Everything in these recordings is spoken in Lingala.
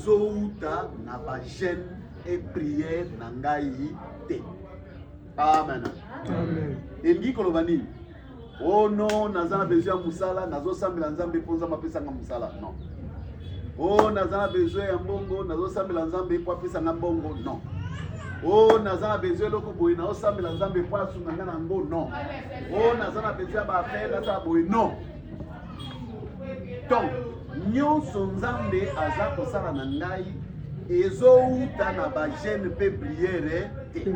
Ezowuta na ba jeûne et prière na ngai te. Amen. Amen. Elingi koloba nini? Oh non, naza na besoin ya mosala, nazosambela Nzambe mpo Nzambe apesa nga mosala. Non. Oh, naza na besoin ya mbongo, nazosambela Nzambe mpo apesa nga mbongo. Non. Oh, naza na besoin eloko boye, nazosambela Nzambe mpo asunga nga na yango. Non. Oh, naza na besoin ya ba affaires, nasala boye. Non. Donc, nyonso Nzambe aza kosala na ngai ezowuta na ba jeûne mpe prière te.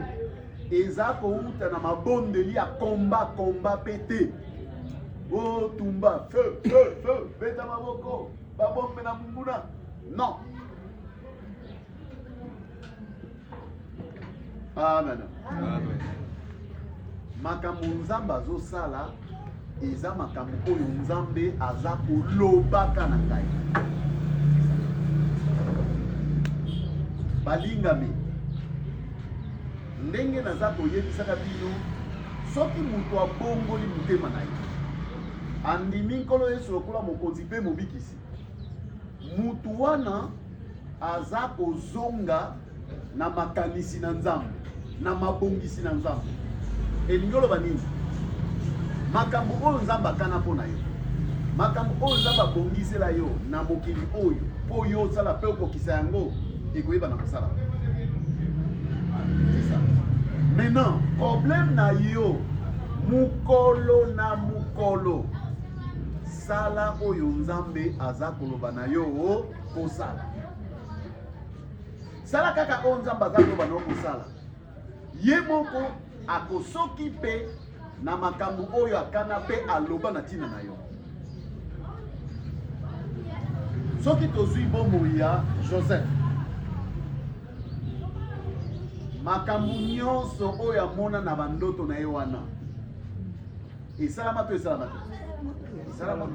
Eza kowuta na mabondeli ya combat combat mpe te. Oh, tumba feu feu feu, beta maboko, babombe na munguna. Non. Amen. Amen. Makambo Nzambe azosala eza makambo oyo Nzambe aza kolobaka na ngai. Balingami, ndenge naza koyebisaka bino, soki moto abongoli motema na ye, andimi Nkolo Yesu lokola Mokonzi mpe Mobikisi, mutu wana aza kozonga na makanisi na Nzambe, na mabongisi na Nzambe. Elingi oloba nini? Makambo oyo Nzambe akana mpo na yo, makambo oyo Nzambe abongisela yo na mokili oyo mpo yo osala mpe okokisa yango, ekoyeba na kosala. C'est ça. Maintenant, problème na yo mokolo na mokolo, sala oyo Nzambe aza koloba na yo kosala. Sala kaka oyo Nzambe aza koloba na yo kosala. Ye moko akosoki mpe na makambo oyo akana mpe aloba na ntina na yo. Soki tozwi bomoi ya Joseph, makambo nyonso oyo amona na bandoto na ye wana esalama to esalama te? Esalama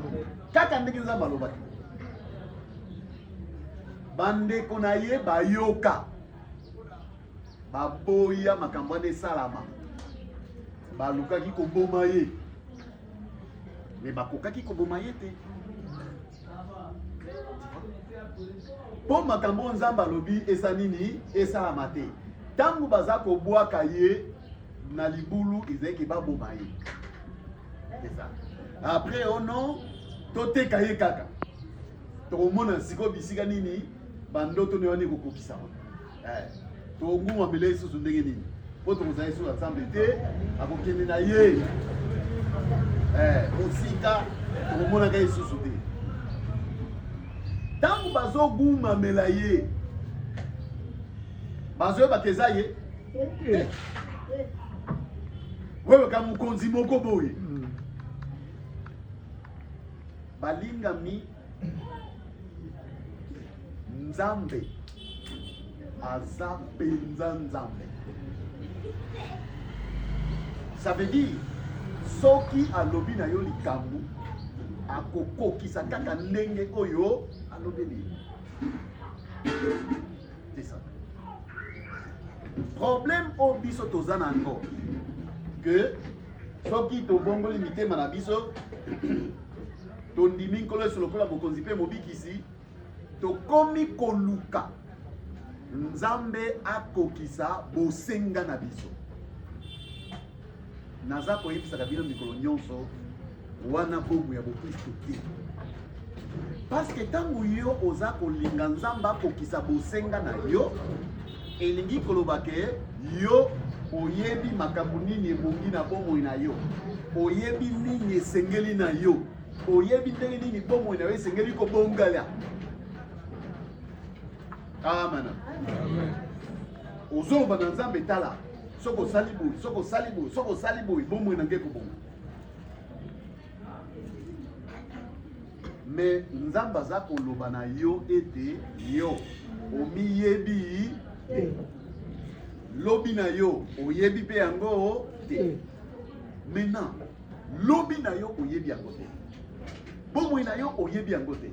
kaka ndenge Nzambe alobaki. Bandeko na ye bayoka, baboya makambo wana esalama, balukaki koboma ye, me bakokaki koboma ye te mpo makambo oyo Nzambe alobi esa nini esalama te. Ntango baza kobwaka ye na libulu, ezalaki baboma ye. Eza après oh non, toteka ye kaka, tokomona sikoyo bisika nini bandoto na wana ekokokisama. Eh, tokongumamela ye susu ndenge nini? Mpo tokozala ye susu ensemble te, akokende na ye eh, mosika, tokomonaka ye susu te. Ntango bazogumamela ye, bazoyebaka eza ye te. Oyebaka mokonzi moko boye. Balingami, Nzambe aza mpenza Nzambe. Ça veut dire soki alobi na yo likambo, akokokisa kaka ndenge oyo alobeli. C'est ça. Problème oyo biso toza na yango que soki tobongoli mitema na biso, tondimi Nkolo Yesu lokola Mokonzi mpe Mobikisi, tokomi koluka Nzambe akokisa bosenga na biso. Naza koyebisaka bino mikolo nyonso wana bomu ya bokristo te, parce que ntango yo oza kolinga Nzambe akokisa bosenga na yo, elingi koloba ke yo oyebi makambo nini ebongi na bomoi na yo, oyebi nini esengeli na yo, oyebi ndenge nini bomoi na yo esengeli kobongala. Amen. Amen. Ozoloba na Nzambe, tala, soki osali boye, soki osali boye, soki osali boye, bomoi na ngai ekobonga. Mais Nzambe aza koloba na yo ete yo omiyebi te, lobi na yo oyebi mpe yango te. Maintenant, lobi na yo oyebi yango te, bomoi na yo oyebi yango te.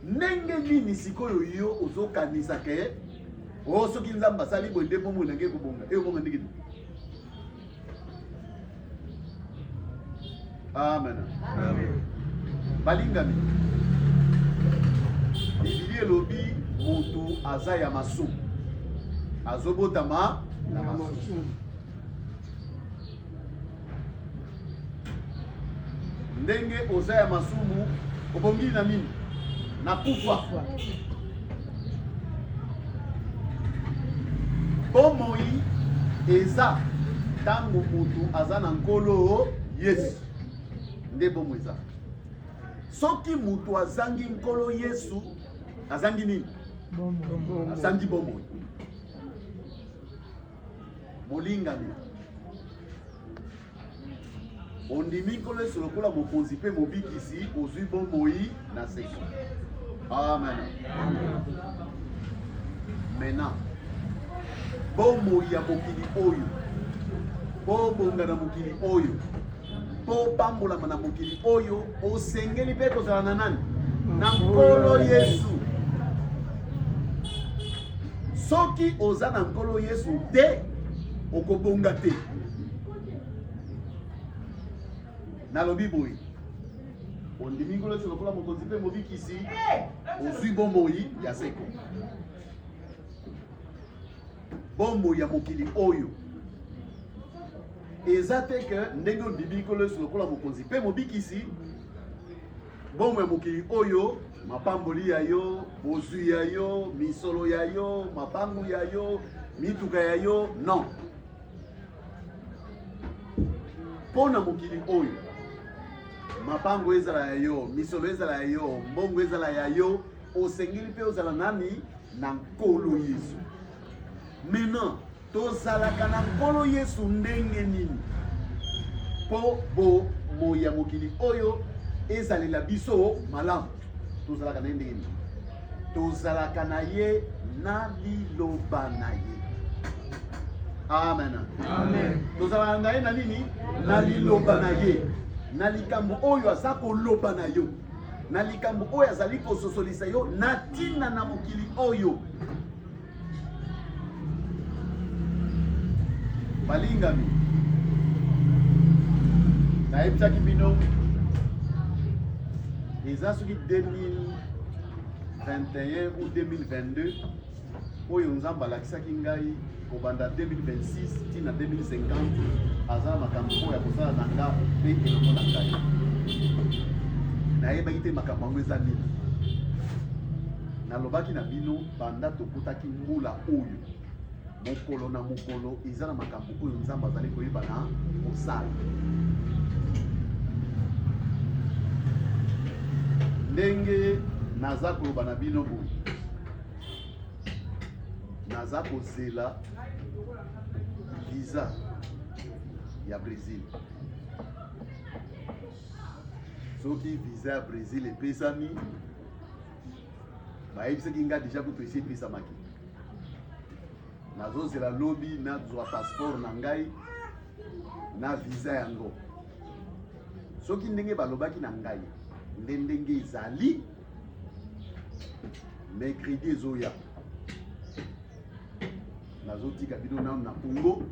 Ndenge nini sikoyo yo ozokanisa ke o soki Nzambe asali boye nde bomoi na ngai ekobonga? Ekobonga ndenge nini? Amen. Amen. Balingami, Biblia elobi Mutu aza ya masumu, azobotama na masumu. Ndenge oza ya masumu, obongi na nini? Na kufa. Bomoi eza ntango mutu aza na Nkolo Yesu, nde bomoi eza. Soki mutu azangi Nkolo Yesu, azangi nini? Azangi bomoi. Molingami, ondimi Nkolo Yesu lokola mokonzi mpe mobikisi, ozwi bomoi na seko. Amen. Maintenant, bomoi ya mokili oyo, bobonga na mokili oyo, mpo opambolama na mokili oyo, osengeli mpe kozala na nani? Na Nkolo Yesu. Soki oza na Nkolo Yesu te, okobonga te. Nalobi boye, ondimi Nkolo Yesu lokola mokonzi mpe mobikisi, ozwi bomoi ya seko. Bomoi ya mokili oyo eza te ke ndenge ondimi Nkolo Yesu lokola mokonzi mpe mobikisi, bomoi ya mokili oyo, mapamboli ya yo, bozwi ya yo, misolo ya yo, mapangu ya yo, mituka ya yo, non. Mpo na mokili oyo, mapango ezala ya yo, misolo ezala ya yo, mbongo ezala ya yo, osengeli mpe ozala nani? Na Nkolo Yesu. Maintenant, tozalaka na Nkolo Yesu ndenge nini? Mpo bomoi ya mokili oyo ezalela biso malamu. Tozalaka na ye ndenge nini? Tozalaka na ye na liloba na ye. Amen. Amen. Tozalaka na ye na nini? Na liloba na ye. Na likambo oyo aza koloba na yo. Na likambo oyo azali kososolisa yo na ntina na mokili oyo. Balingami, nayebisaki bino eza soki 2021 ou 2022 oyo Nzambe alakisaki ngai kobanda 2026 ti na 2050 aza na makambo oyo ya kosala na nga mpe elongo na ngai. Nayebaki te makambo yango eza nini. Nalobaki na bino banda tokutaki mbula oyo, mokolo na mokolo eza na makambo oyo Nzambe azali koyeba na kosala. Ndenge naza koloba na bino boye, naza kozela visa ya Brésil. Soki visa ya Brésil epesami, bayebisaki nga deja kutu esi epesamaki. Nazozela lobi nazwa passeport na ngai na visa yango. Soki ndenge balobaki na ngai nde ndenge ezali, mercredi ezoya nazotika bino nano na Congo,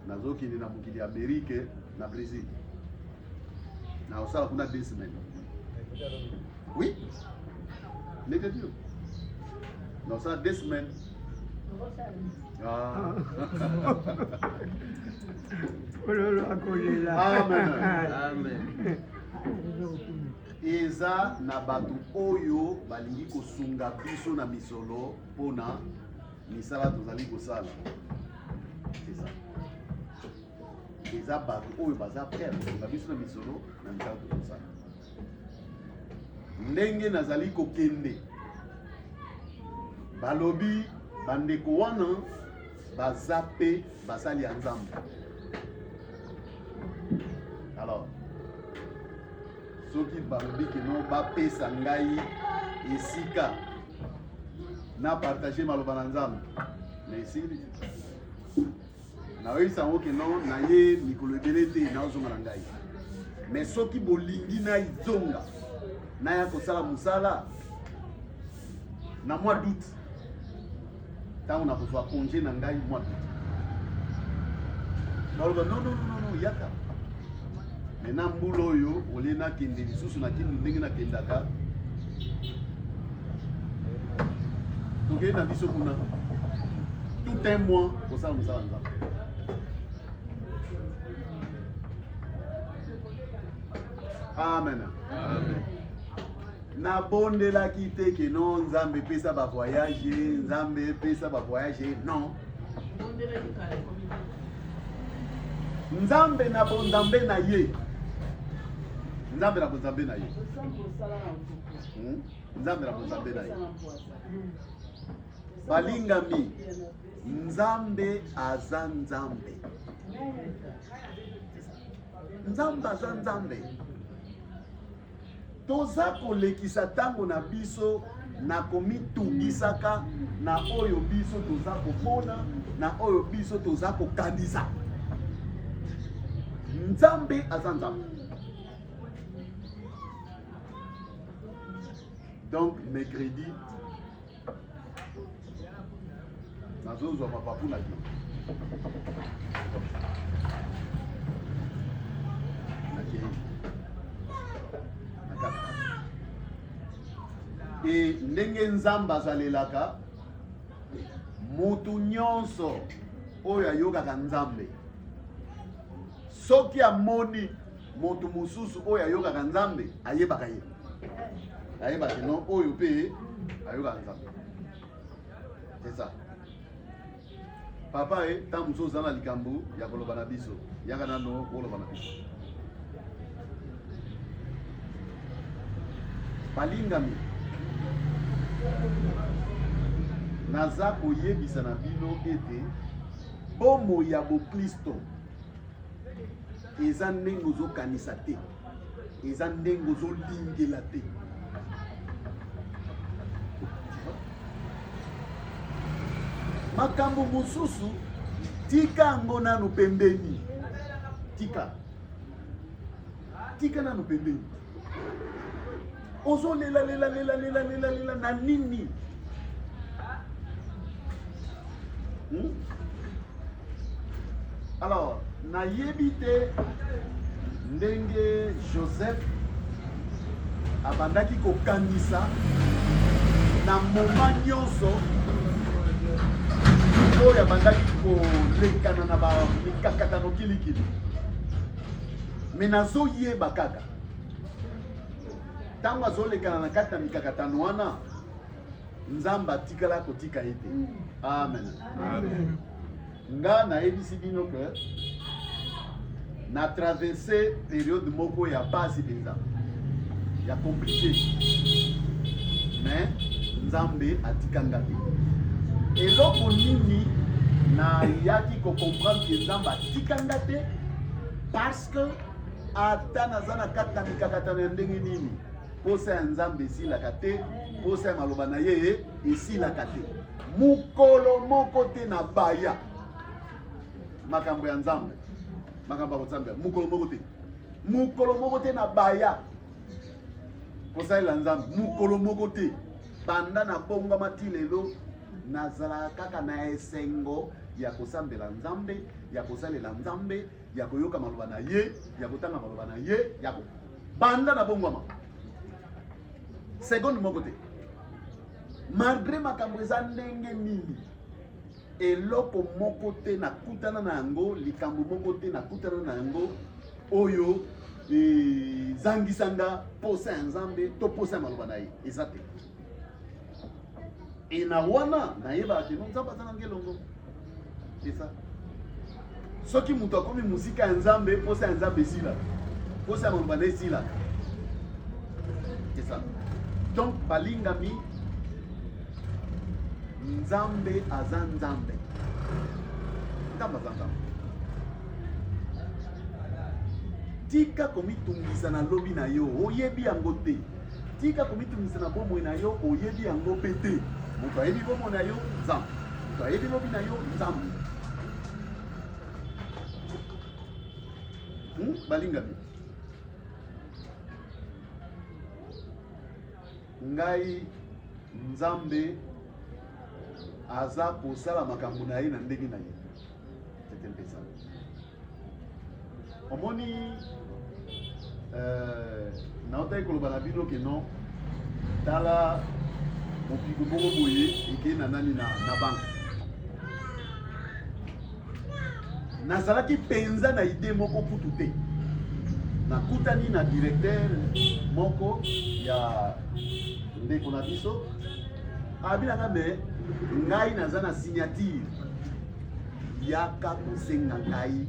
nazokende na mokili ya Amerike na Brésil, nakosala kuna 2 semaines. Oui, mercredi nakosala 2 semaines. Ah. Amen. Amen. Eza na bato oyo balingi kosunga biso na misolo mpona misala tozali kosala. Eza eza bato oyo baza prêt ya kosunga biso na misolo na misala tozosala. Ndenge nazali kokende, balobi bandeko wana baza mpe basali ya Nzambe. Alors soki balobi kino bapesa ngai esika na partage maloba na Nzambe, na esili nayoyisa yango kino na ye mikolo ebele te, naozonga na ngai. Mais soki bolingi nazonga naya kosala mosala na mois d'août, ntango nakozwa congé na ngai mois d'août, baloba non, non, non, non, yaka. Mais na mbula oyo olie nakende lisusu na Kindu ndenge nakendaka. Tokei na biso kuna tout un mois kosala mosala Nzambe. Amen. Amen. Nabondelaki te ke non, Nzambe epesa bavoyage, Nzambe epesa bavoyage, non. Nzambe na bonzambe na ye, Nzambe na bonzambe na ye, Nzambe na bonzambe na ye. Balingami, Nzambe aza Nzambe, Nzambe aza Nzambe. Toza kolekisa ntango na biso na komitugisaka na oyo biso toza komona, na oyo biso toza kokanisa. Nzambe aza Nzambe. Donc mercredi nazozwa mapapu na yo, nakei na kaka e ndenge Nzambe azalelaka motu nyonso oyo ayokaka Nzambe. Soki amoni moto mosusu oyo ayokaka Nzambe, ayebaka ye, ayebaka non, oyo mpe ayokaka Nzambe. C'est ça, papa. E ntango mosusu oza na likambo ya koloba na biso, yaka nano oloba na biso. Balingami, naza koyebisa na bino ete bomoi ya boklisto eza ndenge ozokanisa te, eza ndenge ozolingela te. Makambo mosusu, tika yango nanu pembeni, tika, tika nanu pembeni. Ozolela lela lela lela lela lela na nini? Alors nayebi te ndenge Joseph abandaki kokanisa na moment nyonso oyo abandaki kolekana na bamikakatano kilikili, me nazoyeba kaka ntango azolekana na kati na mikakatano wana, Nzambe atikala kotika ye te. Amen. Amen. Nga nayebisi bino ke na traverse période moko ya pasi mpenza, ya compliqué, mais Nzambe atika nga te. Eloko nini nayaki kocomprendre ke Nzambe atika nga te? Parce que ata naza na kati na mikakatano ya ndenge nini, posa ya Nzambe esilaka te, posa ya maloba na ye esilaka te. Mokolo moko te na baya makambo ya Nzambe, makambo ya kosambela, mokolo moko te, mokolo moko te na baya kosalela Nzambe, mokolo moko te. Banda nabongwama ti lelo, nazalaka kaka na esengo ya kosambela Nzambe, ya kosalela Nzambe, ya koyoka maloba na ye, ya kotanga maloba na ye, ya ko banda nabongwama, seconde moko te, malgré makambo eza ndenge nini. Eloko moko te nakutana na yango, likambo moko te nakutana na yango oyo ezangisa nga posa ya Nzambe to posa ya maloba na ye, eza te. E na wana nayebaka ke no, Nzambe aza na nga elongo. Eza soki moto akomi mosika ya Nzambe, posa ya Nzambe esilaka, posa ya maloba na esilaka. C'est ça. Donc balingami, Nzambe aza Nzambe, Nzambe aza Nzambe. Tika komitungisa na lobi na yo, oyebi yango te. Tika komitungisa na bomoi na yo, oyebi yango mpe te. Moto ayebi bomoi na yo, Nzambe. Moto ayebi lobi na yo, Nzambe. Balingami, ngai, Nzambe aza kosala makambo na ye na ndenge na ye. C'était mpe ça. Omoni, naotaki koloba na bino ke non, tala. Mopiku moko boye ekei na nani na, na banque. Nazalaki mpenza na idee moko kutu te. Nakutani na directeur moko ya ndeko na biso, abi na nga me ngai naza na signature, yaka kosenga ngai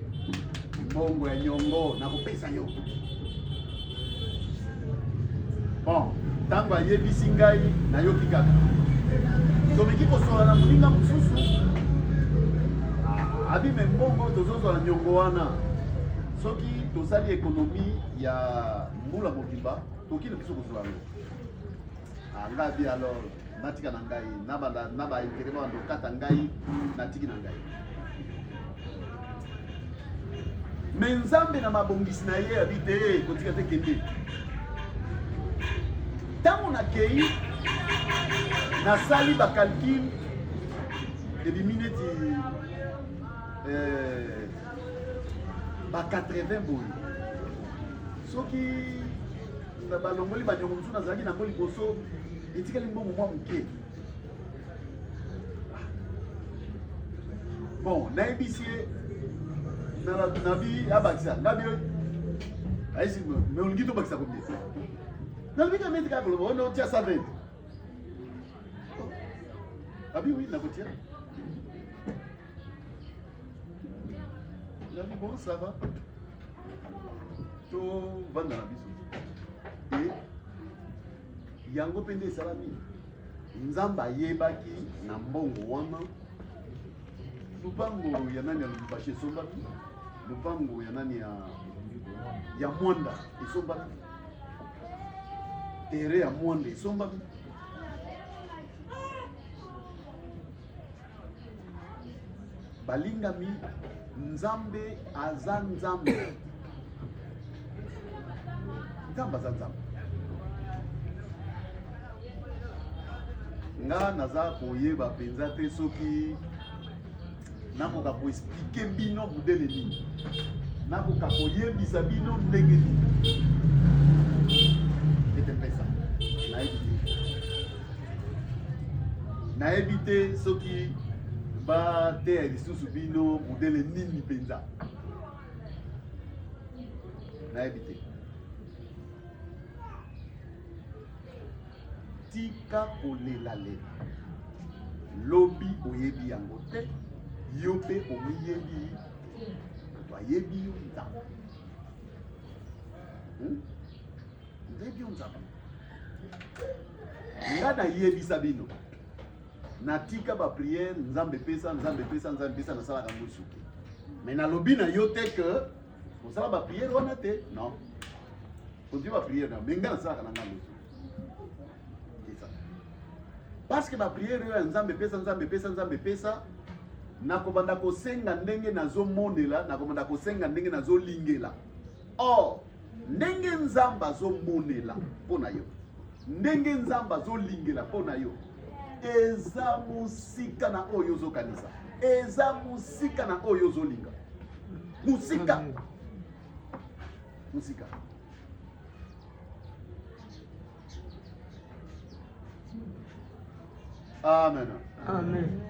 mbongo ya nyongo, nakopesa yo. Bon, ntango ayebisi ngai, nayoki kaka tomeki kosola na moninga mosusu, abi me mbongo tozozwa na nyongo wana, soki tosali ekonomi ya mbula mobimba, toki na biso kozwa yango. Ah, ngai abi alors natika na ngai nabanda na ba intérêt babanda kokata ngai, natiki na ngai. Me Nzambe na mabongisi na ye abi te, kotika te, kende. Ntango nakei, nasali bacalcule, ebimi neti ba 80 boye. Soki balongoli banyongo mosusu nazalaki nango liboso, etikali mbongo mwa moke. Bon, nayebisi ye nabi abakisa, ngabi ayesi me olingi tobakisa combien? Nalobi kaka neti kaka koloba ono otia 120. Abi oui, nakotia. Nabi bon, ça va, tovanda na biso. E yango mpe nde esalami. Nzambe ayebaki na mbongo wana lupango ya nani ya Lubumbashi esombami, lupango ya nani ya Mwanda esombami, terrain ya Mwanda esombami. Balingami, Nzambe aza Nzambe. Nzambe aza Nzambe. Nga naza koyeba mpenza te soki nakoka koexplike bino modele nini, nakoka koyebisa bino ndenge nini ete mpesa nayebi te, nayebi te soki bateya lisusu bino modele nini mpenza, nayebi te. Tika kolelalela, lobi oyebi yango te, yo mpe omiyebi, moto ayebi yo Nzambe. Ndebi yo Nzambe. Nga nayebisa bino, natika ba prière, Nzambe pesa, Nzambe pesa, Nzambe pesa, nasalaka yango esuki. Mais nalobi na yo te que osala ba prière wana te, non. Continue ba prière na, mais nga nasalaka na nga loso. C'est ça. Parce que ba prière oyo ya Nzambe pesa, Nzambe pesa, Nzambe pesa, nakobanda kosenga ndenge nazomonela, nakobanda kosenga ndenge nazolingela. Or, ndenge Nzambe azomonela mpo na yo, ndenge Nzambe azolingela mpo na yo, eza mosika na oyo ozokanisa, eza mosika na oyo ozolinga, mosika, mosika. Amen. Amen.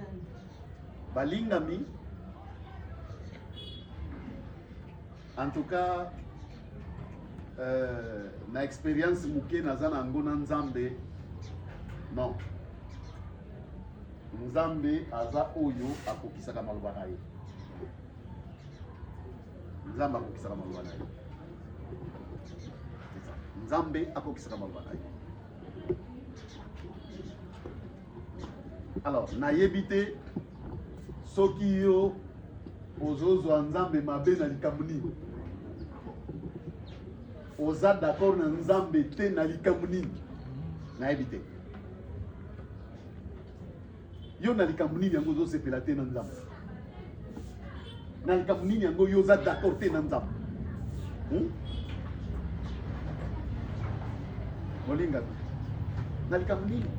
Balingami, en tout cas, na expérience moke naza na yango na Nzambe, non, Nzambe aza oyo akokisaka maloba na ye. Nzambe akokisaka maloba na ye. Nzambe akokisaka maloba na ye. Alors, nayebi te soki yo ozozwa Nzambe mabe na likambo nini, oza d'accord na Nzambe te na likambo nini, nayebi te. Yo na likambo nini yango ozosepela te na Nzambe? Na likambo nini yango yo oza d'accord te na Nzambe? Molingami, na likambo nini?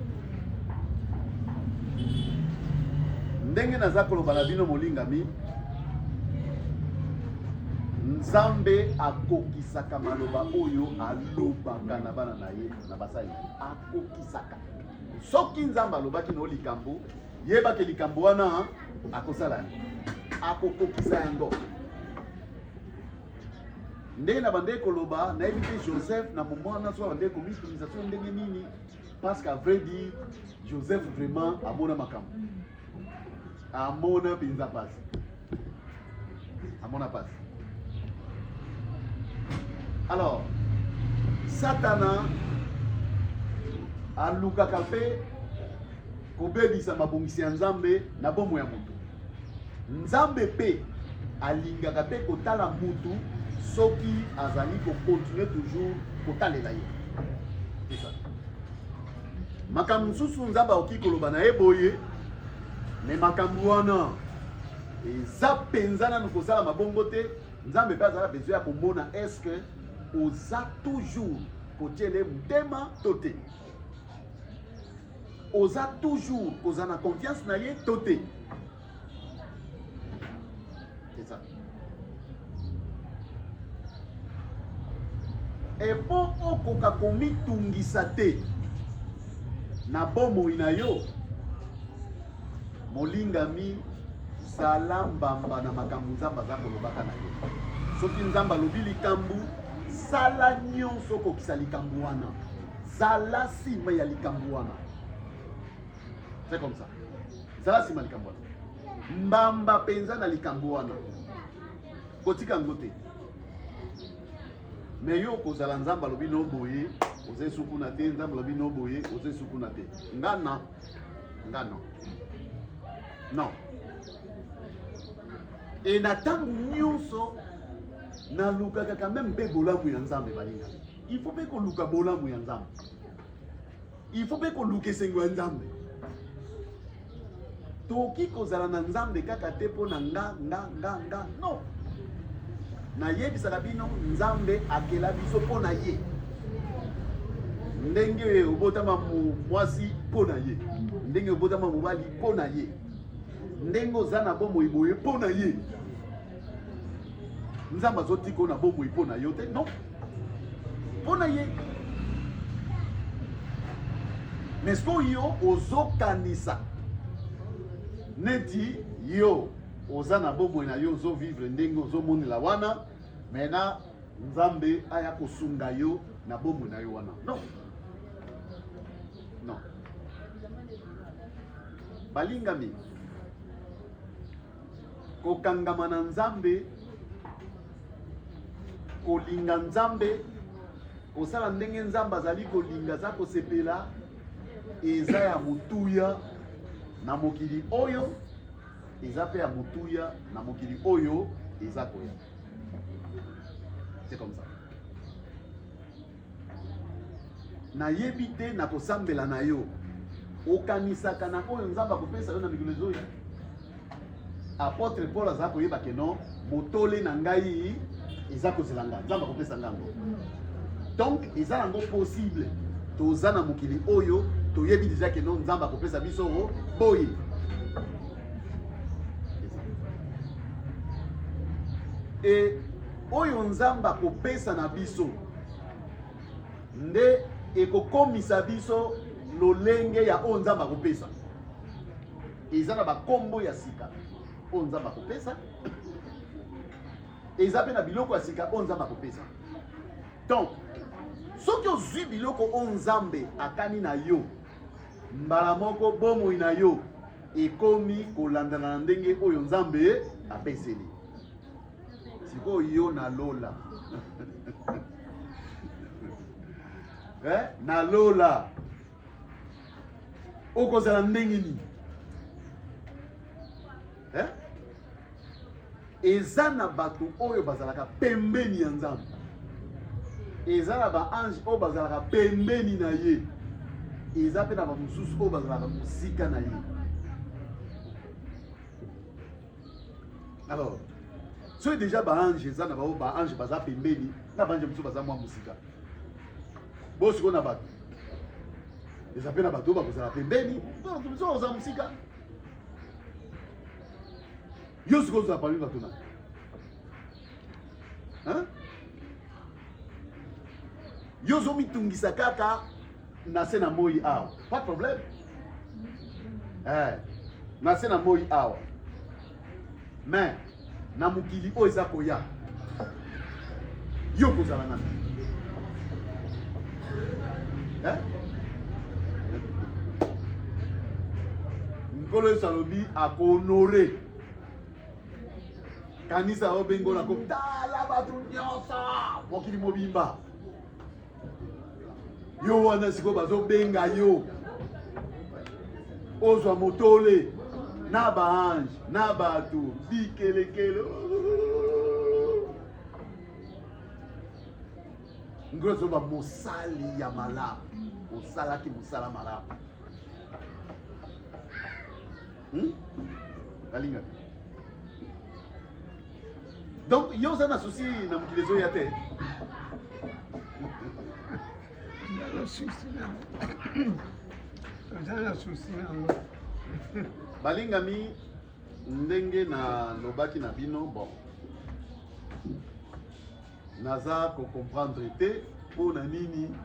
Ndenge naza koloba na bino molingami, Nzambe akokisaka maloba oyo alobaka na bana na ye, na basali na ye, akokisaka. Soki Nzambe alobaki na yo likambo, yeba ke likambo wana akosala yango, akokokisa yango. Ndenge na bandeki koloba, nayebi te Joseph na moment wana soki abandeki komitungisa soki ndenge nini, parce qu'à vrai dire Joseph vraiment amona makambo, amona mpenza pasi, amona pasi. Alors Satana alukaka mpe kobebisa mabongisi ya Nzambe na bomoi ya moto. Nzambe mpe alingaka mpe kotala mutu soki azali ko continuer toujours kotalela ye. C'est ça. Makambo mosusu Nzambe akoki koloba na ye boye, me makambo wana eza mpenza nanu kosalama bongo te. Nzambe mpe azala besoin ya komona est-ce que oza toujours kotiele ye motema to te, oza toujours kozala na confiance na ye to te. C'est ça. Et mpo okoka komitungisa te na bomoi na yo, molingami, zala mbamba na makambo Nzambe aza kolobaka na yo. Soki Nzambe alobi likambo, sala nyonso okokisa likambo wana. Zala nsima ya likambo wana. C'est comme ça. Zala nsima likambo wana. Mbamba mpenza na likambo wana. Kotika yango te. Me yo okozala Nzambe alobi no boye, oza esuku na te, Nzambe alobi no boye, oza esuku na te. Nga na nga non. Non. E na ntango nyonso nalukaka quand même mpe bolamu ya Nzambe balingami. Il faut mpe koluka bolamu ya Nzambe. Il faut mpe koluka esengo ya Nzambe. Tokoki kozala na Nzambe kaka te mpo na nga nga nga nga non. Nayebisaka bino Nzambe akela biso mpo na ye. Ndenge obotama mwasi mpo na ye, ndenge obotama mobali mpo na ye, ndenge oza na bomoi boye mpo na ye. Nzambe azotika na bomoi mpo na yo te, non, mpo na ye. Mais soki yo ozokanisa neti yo oza na bomoi na yo, ozovivre ndenge ozomonela wana, maintenant Nzambe aya kosunga yo na bomoi na yo wana, non, non. Balingami, kokangama na Nzambe, kolinga Nzambe, kosala ndenge Nzambe azali kolinga, aza kosepela, eza ya motuya na mokili oyo, eza mpe ya motuya na mokili oyo eza koya. C'est comme ça. Nayebi te na kosambela na yo okanisaka na oyo Nzambe akopesa yo na mikolo ezoya. Apôtre Paul aza koyeba ke non, motole na ngai eza kozela nga, Nzambe akopesa nga yango. Donc eza yango possible. Toza na mokili oyo toyebi deja ke non, Nzambe akopesa biso boye. E oyo Nzambe akopesa na biso nde ekokomisa biso lolenge ya oyo Nzambe akopesa. Eza na bakombo ya sika oyo Nzambe akopesa, eza mpe na biloko ya sika oyo Nzambe akopesa. Donc soki ozwi biloko oyo Nzambe akani na yo, mbala moko bomoi na yo ekomi kolandana na ndenge oyo Nzambe apeseli. Sikoyo yo na lola eh, na lola okozala ndenge nini eh? Eza na bato oyo bazalaka pembeni ya Nzambe, eza na ba ange oyo bazalaka pembeni na ye, eza mpe na ba mosusu oyo bazalaka mosika na ye. Alors soki deja ba ange eza na bao ba ange baza pembeni na ba ange mosusu baza mwa mosika, bo sikoyo na bato eza mpe na bato oyo bakozala pembeni, bato mosusu bakozala mosika. Yo sikoyo ozala parmi bato na hein? Yo ozomitungisa kaka Na se na moi awa, pas de problème. Eh, na se na moi awa. Mais na mokili oyo eza koya, yo kozala nani? Eh? Nkolo Yesu alobi akohonore kanisa obengola kotala bato nyonso mokili mobimba. Yo wana sikoyo bazobenga yo ozwa motole na baange na bato bikelekele. Nkolo azoba mosali ya malamu, osalaki mosala malamu. Balingaka. Donc yo oza na souci na mokili ezoya te. Oza na souci nango. Balingami, ndenge nalobaki na bino, bon, naza kocomprendre te mpo na nini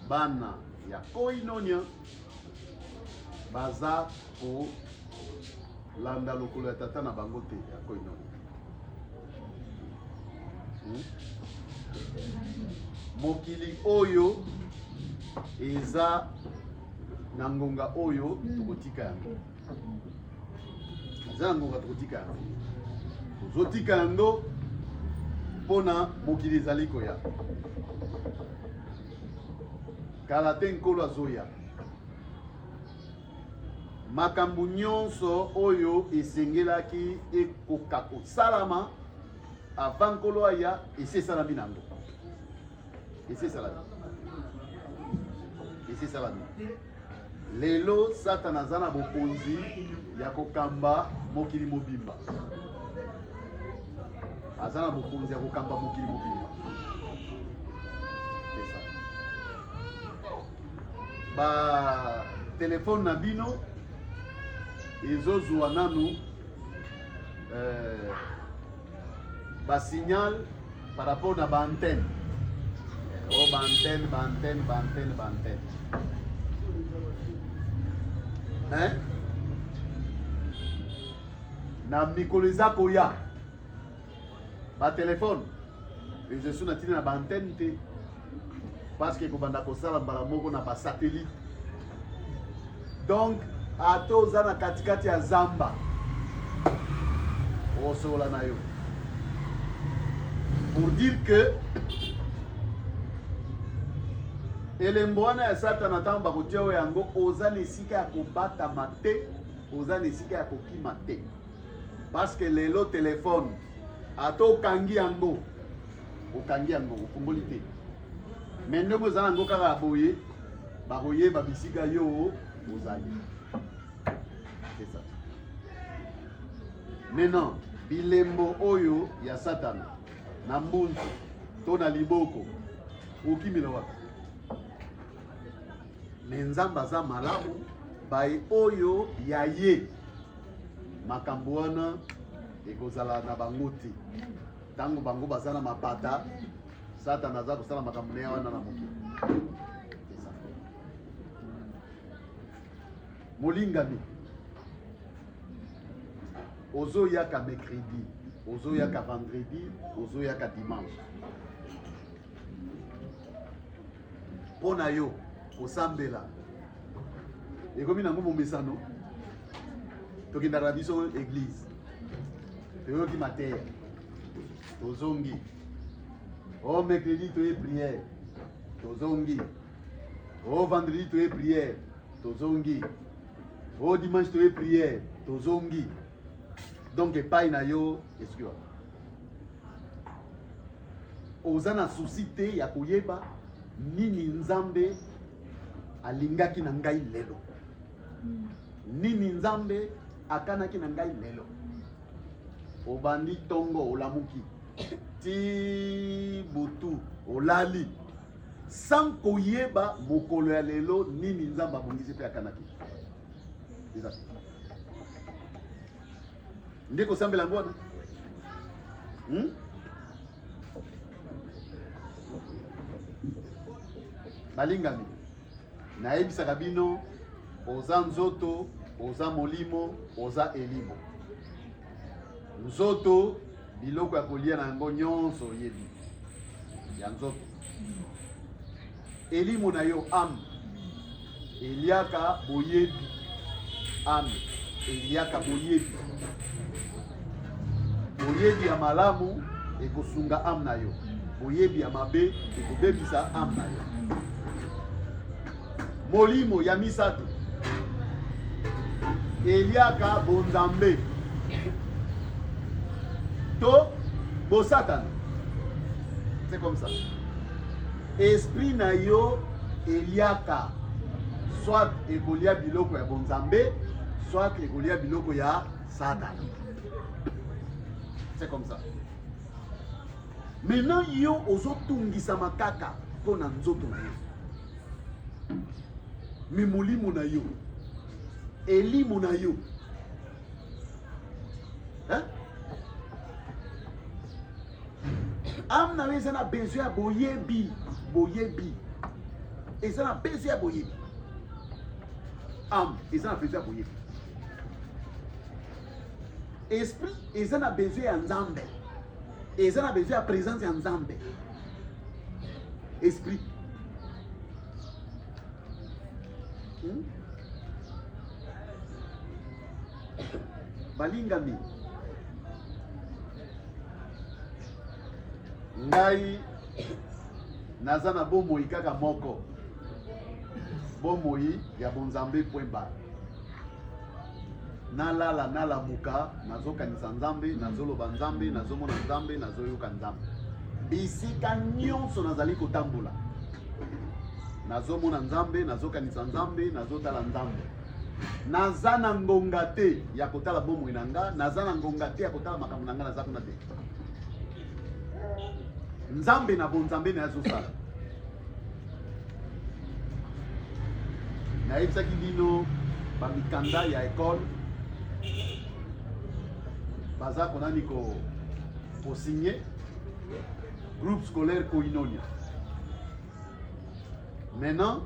bana ya Koinonia baza kolanda lokolo ya tata na bango te ya Koinonia. Mokili oyo eza na ngonga oyo tokotika yango, eza na ngonga tokotika yango, tozotika yango mpona mokili ezali koya. Kala te Nkolo azoya. Makambo nyonso oyo esengelaki ekoka kosalama avant Nkolo aya, esi esalami nango, esi esalami, esi esalami. Lelo Satana aza na bokonzi ya kokamba mokili mobimba, aza na bokonzi ya kokamba mokili mobimba. C'est ça. Ba telefone na bino ezozwa nanu ba signal par rapport na ba antenne. Oh, ba antenne, ba antenne, ba antenne, ba antenne. Hein? Na mikolo eza koya ba telefone ezosu na ntina na ba antenne te, parce que ekobanda kosala mbala moko na ba satellite. Donc ata oza na katikati ya zamba, osola na yo. Pour dire que elembo wana ya Satana, ntango bakotia oyo yango, oza na esika ya kobatama te, oza na esika ya kokima te, parce que lelo telefone ata okangi yango, okangi yango, ofungoli te, me ndenge oza nango kaka ya boye, bakoyeba bisika yo ozali. C'est ça. Maintenant, bilembo oyo ya Satana na mbunzu to na liboko, okimela wapi? Me Nzambe aza malamu, baye oyo ya ye makambo wana ekozala na bango te. Ntango bango baza na mapata, Satana aza kosala makambo na ye wana na mokili. C'est ça. Molingami, ozoyaka mercredi, ozoyaka vendredi, ozoyaka dimanche, mpo na yo kosambela ekomi nango momesano. Tokendaka na biso église, toyoki mateya, tozongi. O mercredi toye prière, tozongi. O vendredi toye prière, tozongi. O dimanche toye prière, tozongi. Donc epai na yo esuki wapi? Oza na souci te ya koyeba nini Nzambe alingaki na ngai lelo, nini Nzambe akanaki na ngai lelo. Obandi ntongo, olamuki ti butu, olali sans koyeba mokolo ya lelo nini Nzambe abongisi mpe akanaki. Eza nde kosambela yango wana, Balingami, Nayebisaka bino, oza nzoto, oza molimo, oza elimo. Nzoto, biloko ya kolia na yango nyonso oyebi ya nzoto. Elimo na yo ame eliaka boyebi, ame eliaka boyebi. Boyebi ya malamu ekosunga ame na yo, boyebi ya mabe ekobebisa ame na yo. Molimo ya misato eliaka bonzambe to bosatana. C'est comme ça. Esprit na yo eliaka soit ekolia biloko ya bonzambe, soit ekolia biloko ya satana. C'est comme ça. Maintenant yo ozotungisama kaka mpo na nzoto na yo, me molimo na yo, elimo na yo, hein? Ame na yo eza na besoin ya boyebi, boyebi eza na besoin ya boyebi. Ame eza na besoin ya boyebi. Esprit eza na besoin ya Nzambe, eza na besoin ya présence ya Nzambe. Esprit Balingami, ngai naza na bomoi kaka moko, bomoi ya bonzambe point barre. Nalala nalamuka, nazokanisa Nzambe, nazoloba Nzambe, nazomona Nzambe, nazoyoka Nzambe. Bisika nyonso nazali kotambola, nazomona Nzambe, nazokanisa Nzambe, nazotala Nzambe. Naza na ngonga te ya kotala bomoi na nga, naza na ngonga te ya kotala makambo na nga, naza kuna te. Nzambe na bonzambe na azosala. Nayebisaki bino bamikanda ya ekole baza konani ko kosigne groupe scolaire Koinonia. Maintenant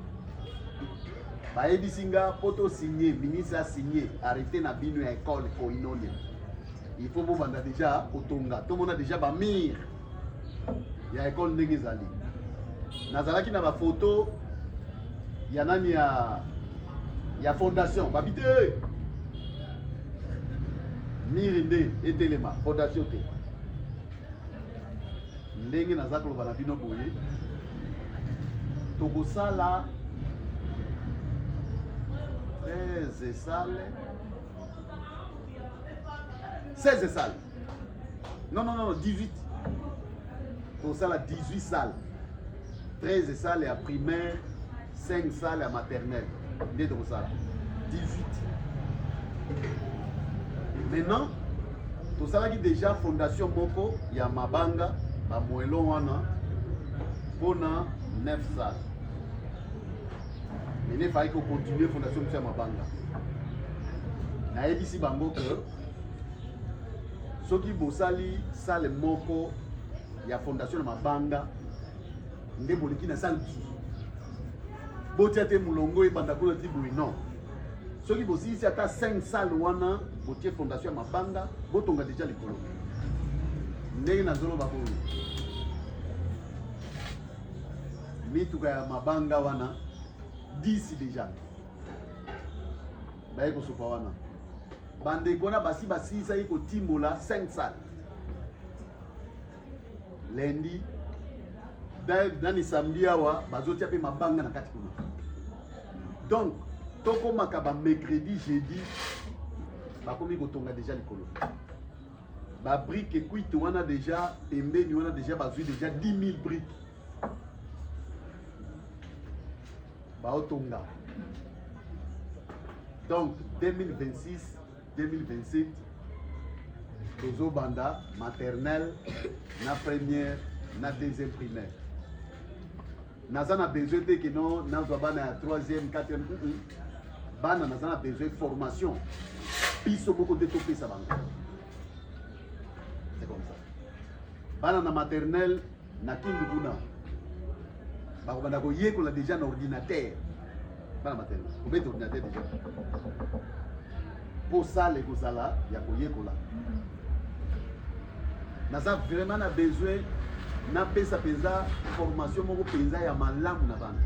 bayebisi nga mpo tosigne, ministre asigne arrete na bino ya ekole Koinonia, il faut bobanda deja kotonga, tomona deja bamire ya ekole ndenge ezali. Nazalaki na bafoto ya nani ya fondation, babi te mire nde etelema, fondation te. Ndenge naza koloba na bino boye, tokosala 13 salles, 16 salles, non non non 18, tokosala 18 salles, 13 salles ya primaire, 5 salles ya maternelle, nde tokosala 18. Maintenant tosalaki déjà fondation moko ya mabanga bamoelon wana mpona 9 salles. Maintenant efalaki kocontinue fondation mosusu ya mabanga. Nayebisi bango ke soki bosali salle moko ya fondation na mabanga, nde boleki na salle mosusu, botia te molongo ebanda kuna ti boye, non. Soki bosilisi ata 5 salle wana, botie fondation ya mabanga, botonga deja likolo. Ndenge nazoloba boye, mituka ya mabanga wana 10 deja baye kosopa wana. Bandeko wana basi basilisaki kotimbola 5 salle lundi nani samedi awa, bazotia mpe mabanga na kati kuna. Donc tokomaka ba mercredi, jeudi bakomi kotonga deja likolo, babrique ekwite wana deja pembeni wana, deja bazwi deja 10 000 briques, baotonga. Donc 2026 2027 tozobanda maternelle na première na deuxième primaire. Naza na besoin te ke no nazwa bana ya 3e 4e, Bana naza na besoin formation biso moko nde topesa bango. C'est comme ça. Bana na maternelle na Kindu kuna bakobanda koyekola deja na ordinateur. Bana maternelle kobeta ordinateur déjà, mpo salle ekozala ya koyekola. Naza vraiment na besoin napesa mpenza formation moko mpenza ya malamu na bana,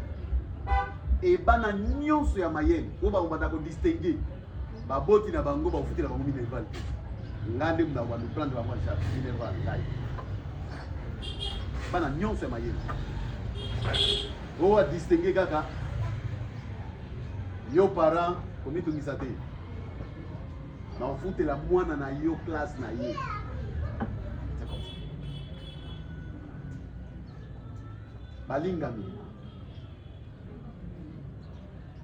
e bana nyonso ya mayele oyo bakobanda kodistingue baboti na bango, bakofutela bango minerval te. Nga nde mna prendre bango en charge minerval ngai. Bana nyonso ya mayele oyo adistingue kaka, yo parent komitungisa te, bakofutela mwana na yo classe na ye. C'est comme ça. Balingami,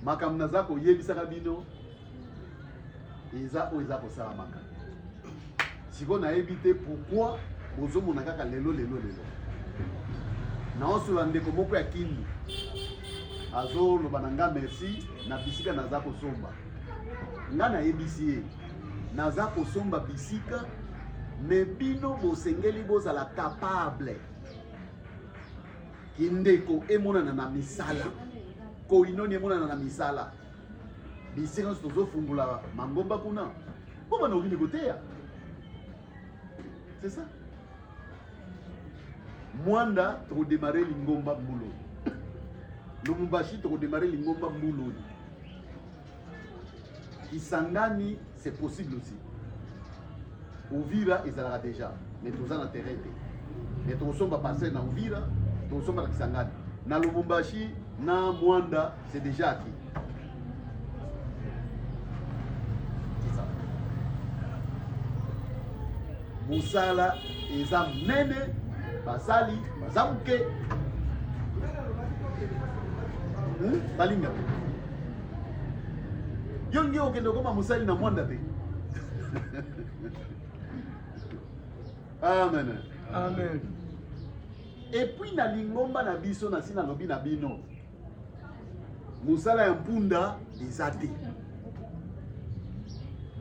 makambo naza koyebisaka bino eza oyo eza kosalamaka sikoyo. Nayebi te pourquoi bozomona kaka lelo lelo lelo. Naosola ndeko moko ya Kindu, azoloba na nga merci na bisika naza kosomba. Nga nayebisi ye naza kosomba bisika, me bino bosengeli bozala capable. Kindeko emonana na misala, koinoni emonana na misala. Bisika nyonso tozofungola mangomba kuna mpo bana okende koteya, c'est ça. Mwanda tokodémarrer lingomba mbuloni, Lubumbashi tokodémarrer lingomba mbuloni, Kisangani c'est possible aussi, Uvira ezalaka déjà, mais toza na terrain te, mais tokosomba parcelle na Uvira, tokosomba na Kisangani, na Lubumbashi, na Mwanda, c'est déjà acquis. C'est ça. Mosala eza monene, basali baza moke. Balinga yo nge okende okoma mosali na Mwanda te. Amen. Amen. Et puis na lingomba na biso, nasi nalobi na bino, mosala ya mpunda eza te.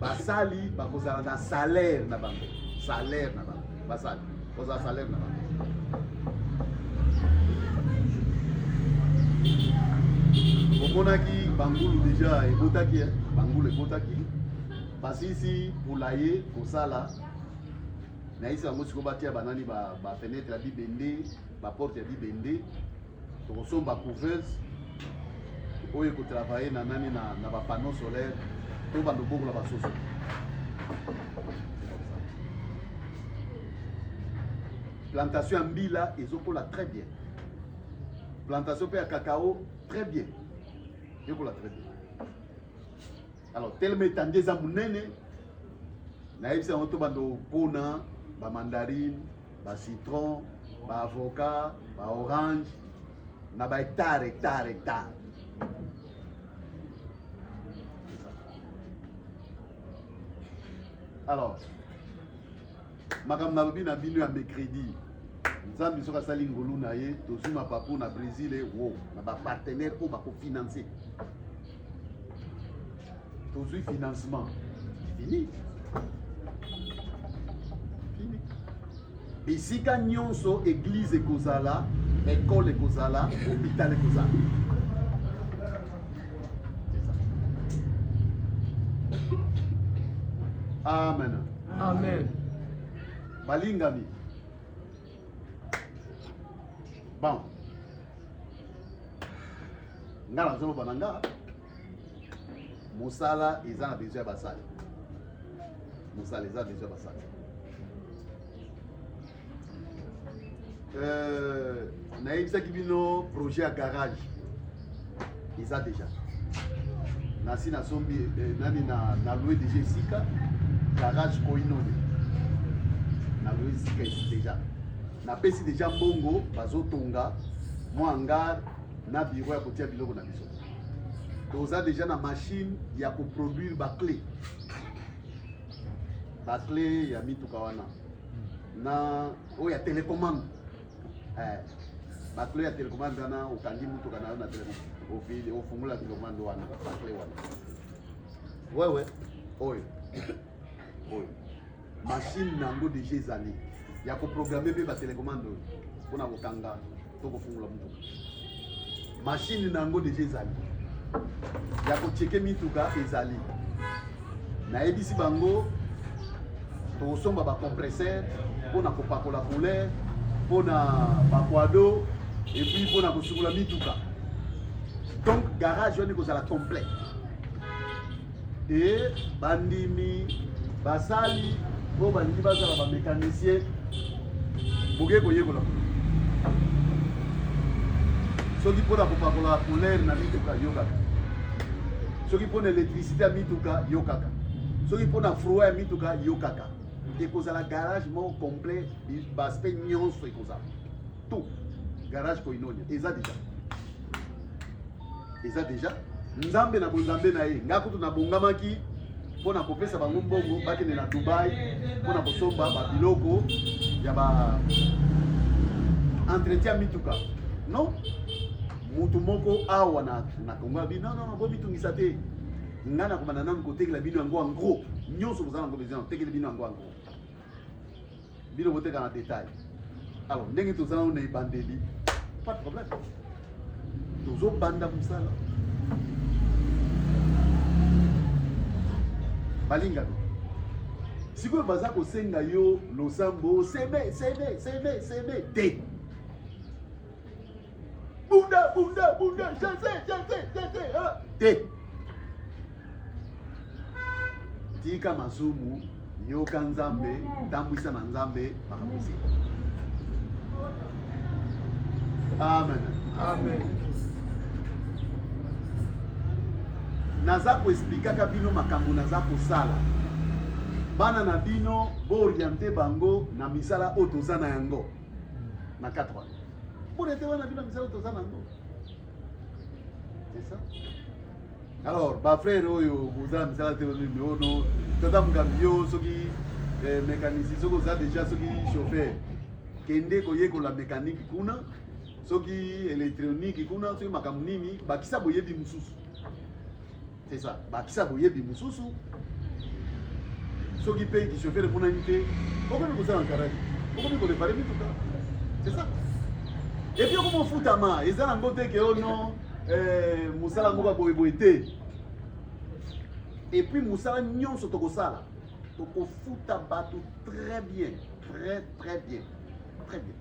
Basali bakozala na salaire na bango, salaire na bango, basali kozala salaire na bango. Omonaki bangulu déjà ebotaki, eh? Bangulu ebotaki, basisi poulailler kosala. Nayisi yango sikoyo, batia banani, bafenêtre ya bibende, baporte ya bibende. Tokosomba couveuse oyo ekotravaille na nani, na bapanneau solaire, to bando bokola basoso. Plantation ya mbila ezokola très bien, plantation mpe ya cacao très bien, ekola très bien. Alors telema etandi eza monene, nayebisi yango to bando kokona bamandarine, bacitron, baavocat, baorange na bahectare, hectare, hectare. Alors makambo nalobi na bino ya mercredi, Nzambe soki asali ngolu na ye, tozwi mapapu na Brésil wo na bapartenaire oyo bakofinancer, tozwi financement, fini fini. Bisika nyonso église ekozala, école ekozala, hôpital ekozala. C'est ça. Amen. Amen. Balingami, bon, nga nazoloba na nga, mosala eza na besoin ya basali, mosala eza besoin ya basali. Nayebisaki bino projet ya garage eza déjà, nasi nasombi nani na loué déjà esika, garage Koinoni. Na loué esika esi déjà, napesi déjà mbongo, bazotonga mwa hangar na bureau ya kotia biloko na biso. Toza déjà na machine ya koproduire baclé, baclé ya mituka wana na oyo ya télécommande, baclé ya télécommande wana, okangi mutuka na yo na télécommande, ofungola télécommande wana, baclé wana wewe oyo oyo machine na yango déjà ezali ya koprogrammer mpe batélécommande oyo mpona kokanga to kofungola mutuka. Machine na yango déjà ezali. Ya kocheke mituka ezali. Nayebisi bango tokosomba ba compresseur mpo na kopakola couleur, mpo na bakwado et puis mpo na kosukola mituka. Donc garage wana ekozala complet. Et bandimi basali oyo balingi bazala ba mécanicien boke koyekola kuna. Soki mpo na kopakola couleur na mituka, yo kaka. Soki mpo na électricité ya mituka, yo kaka. Soki mpo na froid ya mituka, yo kaka. Ekozala garage moko complet, baaspect nyonso ekozala tout. Garage Koinonia eza déjà, eza déjà. Nzambe na bonzambe na ye, nga kutu nabongamaki mpo na kopesa bango mbongo bakende na Dubai mpo na kosomba babiloko ya ba entretien mituka. Non, mutu moko awa na Congo abi non, non, non, bomitungisa te, nga nakobanda nanu kotekela bino yango en gros. Nyonso boza nango besoin, nakotekela bino yango en gros, bino boteka na détail. Alors ndenge toza nano na ebandeli, pas de problème, tozobanda mosala. Balingami, sikoyo baza kosenga yo losambo, seme seme seme seme te, bunda bunda bunda, chasse chasse chasse te. Tika masumu, yoka Nzambe, tambwisa na Nzambe makambo esili. Amen. Amen. Naza koexplikaka bino makambo naza kosala. Bana na bino, booriente bango na misala oyo toza na yango na 4 wana. Booriente bana bino na misala oyo toza na yango, c'est ça. Alors bafrère oyo boza na misala te, ono tata mokambi yo, soki mécanicien, soki oza déjà, soki chauffeur, kende koyekola mécanique kuna, soki électronique kuna, soki makambo nini, bakisa boyebi mosusu, c'est ça. Bakisa boyebi mosusu. Soki mpe kichauffeur emonani te, okomi kosala na garage, okomi koréparer mituka, c'est ça. Et puis okomi ofutama. Eza nango te ke ono mosala moko ya boyeboye te. Et puis mosala nyonso tokosala, tokofuta bato très bien, très très bien, très bien.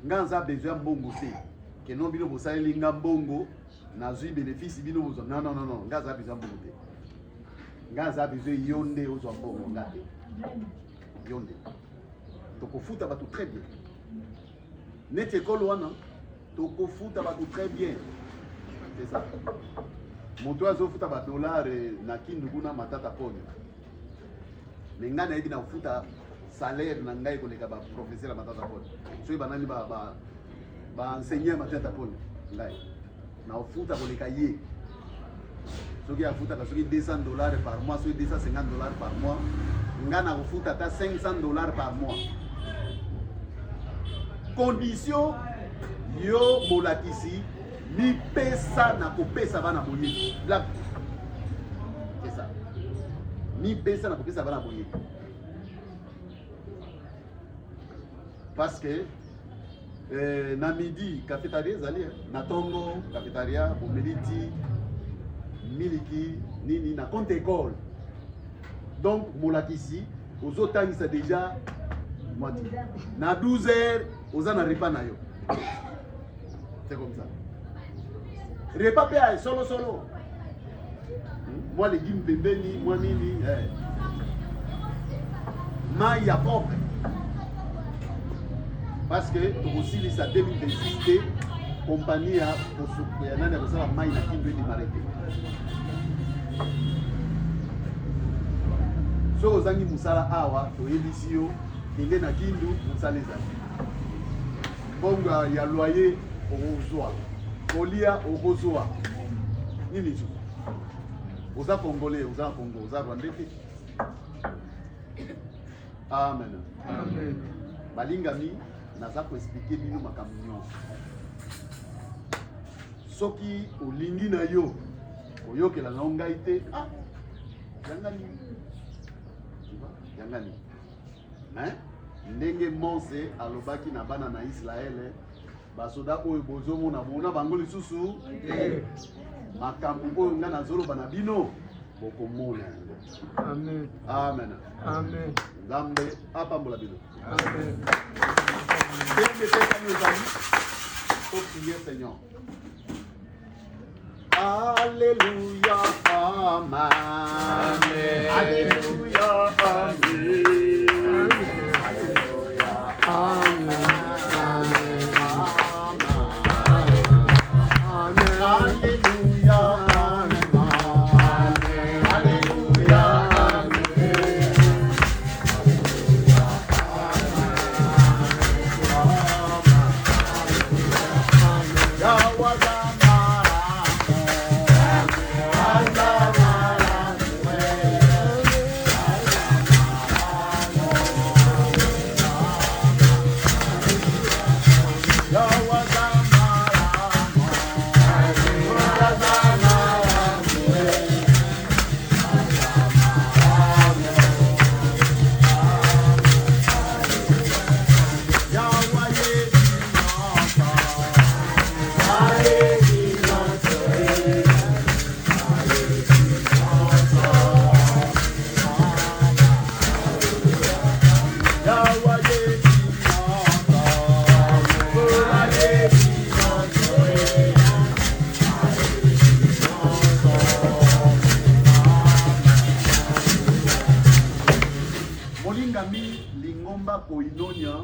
Nga naza besoin ya mbongo te keno bino bosaleli nga mbongo, nazwi bénéfice, bino bozwa. Non, non, non, non, nga aza besoin ya mbongo te. Nga aza besoin yo nde ozwa mbongo, nga te, yo nde. Tokofuta bato très bien. Neti ekolo wana, tokofuta bato très bien, c'est ça. Moto oyo azofuta badollar na Kindu kuna, Matata Ponyo, me ngai nayebi na kofuta salaire na ngai koleka baprofesseur ya Matata Ponyo, soki banani baenseignant ya Matata Ponyo. Ngai na kofuta koleka ye. Soki afutaka soki 200 $ par mois, soki 250 $ par mois, ngai na kofuta ata 500 $ par mois. Condition, yo molakisi, mipesa na kopesa bana boyebi. Blague, c'est ça. Mipesa na kopesa bana boyebi, parce que na midi cafétéria ezali, na ntongo cafétéria, bomeli ti, miliki nini na compte école. Donc molakisi ozotangisa déjà moitié, na 12 heures oza na repas na yo, c'est comme ça. Repas mpe ya solo solo, mwa légume pembeni, mwa nini, mai ya propre, parce que tokosilisa 2026 te, kompani ya ya nani ya kosala mai na Kindu edémarrer te. Soki ozangi mosala awa, toyebisi yo, kende na Kindu, mosala ezali. Mbongo ya loyer okozwa, kolia okozwa, nini lisusu? Oza Congolais, oza na Congo, oza Rwandais te. Amen. Amen. Balingami, naza koexpliquer bino makambo nyonso. Soki olingi na yo koyokela na ngai te, ah, yanga nini? Tu vois, yanga nini? Mais ndenge Mose alobaki na bana na Israele. Basoda oyo bozomona bona bango lisusu te. Makambo oyo ngai nazoloba na bino bokomona yango. Amen. Amen. Amen. Nzambe apambola bino. Amen. Ndenge epesami ezali toprier Seigneur. Alléluia, amen. Amen. Alléluia, amen. Alléluia, Amen. amen. Amen. Alléluia, amen. Alléluia, amen. Molingami, lingomba Koinonia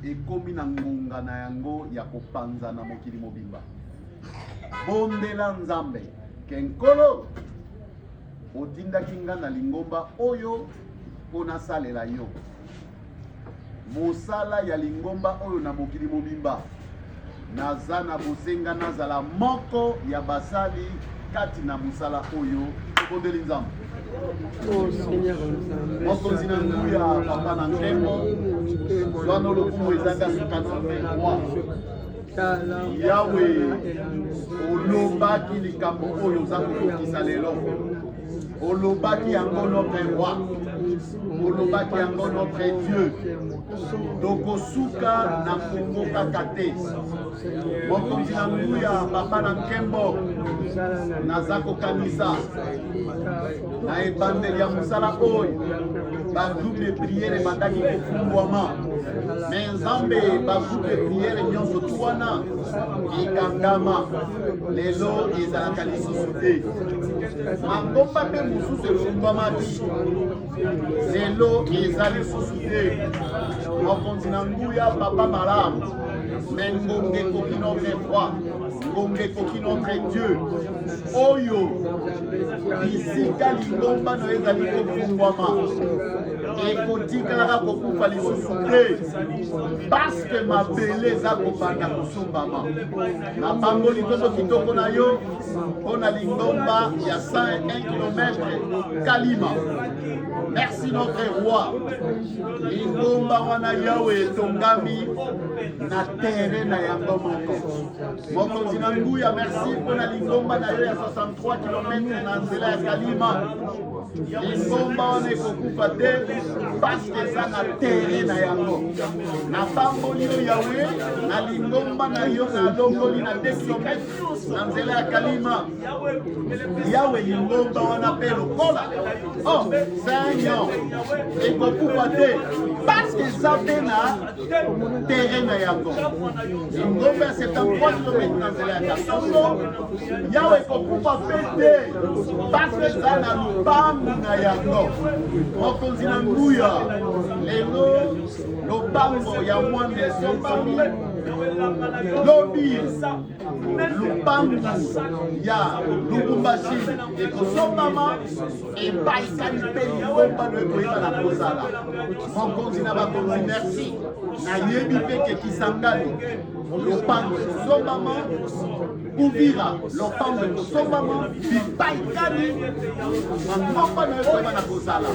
ekomi na ngonga na yango ya kopanza na mokili mobimba. Bondela Nzambe ke Nkolo otindaki nga na lingomba oyo mpo nasalela yo. Mosala ya lingomba oyo na mokili mobimba, naza na bosenga nazala moko ya basali kati na mosala oyo. Tobondeli Nzambe. Oh Seigneur Nzambe. Mokonzi na nguya, papa na nkembo, zwano lokumu ezanga suka Nzambe roi. Yawe, olobaki likambo oyo oza kokokisa lelo. Olobaki yango notre roi, olobaki yango notre Dieu. Tokosuka na Kongo kaka te. Mokonzi na nguya, papa na nkembo, naza kokanisa na ebandeli ya mosala oyo bagroupe de prière ebandaki kofungwama, me Nzambe, bagroupe de prière nyonso tu wana ekangama, lelo ezalaka lisusu te. Mangomba mpe mosusu efungwamaki, lelo eza lisusu te. Mokonzi na nguya, papa malamu, me ngonga ekoki, notre roi, ngonga ekoki, notre Dieu, oyo bisika lingomba na yo ezali kofungwama ekotikalaka kokufa lisusu te, parce que mabele eza kobanda kosombama. Napamboli nkombo kitoko na yo mpo na lingomba ya 101 km Kalima. Merci notre roi. Lingomba wana, Yawe, etongami na terrain na yango moko. Mokonzi na nguya, merci mpo na lingomba na yo ya 63 km na nzela ya Kalima. Lingomba wana ekokufa te parce que eza na terrain na yango. Napamboli yo Yawe na lingomba na yo nalongoli na 2 km na nzela ya Kalima. Yawe, lingomba wana mpe lokola, oh Seigneur, ekokufa te parce que eza mpe na terrain na yango. Lingomba ya 73 km na nzela ya Kasongo, Yawe, ekokufa mpe te parce que eza na lupangu na yango. Mokonzi na nguya, lelo lopango ya Mwanda esombami, lobi lupangu ya Lubumbashi ekosombama, epaikani mpe lingomba no ekoyeba na kozala. Mokonzi na bakonzi, merci. Nayebi mpe ke Kisangani lopango ekosombama, Uvira lopango ekosombama, bipaikani mangomba na ekoyeba na kozala.